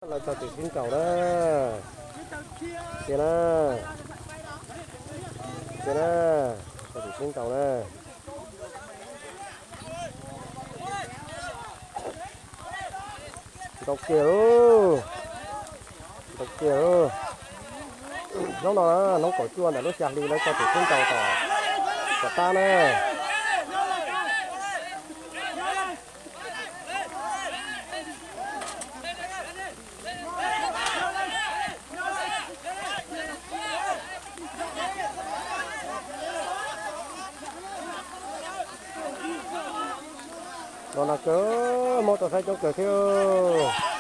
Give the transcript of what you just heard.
Lawv txog tim sib nraus na. Cia na. Cia na. Txog tim sib nraus na. Ntaus kiag lauj. Ntaus kiag lauj. Hnub no hnub kaum cuaj ntawm lub xya hli lawv txog tim sib nraus tom, tom qab na. Los no kawg, muab tau saib coob kawg thiab.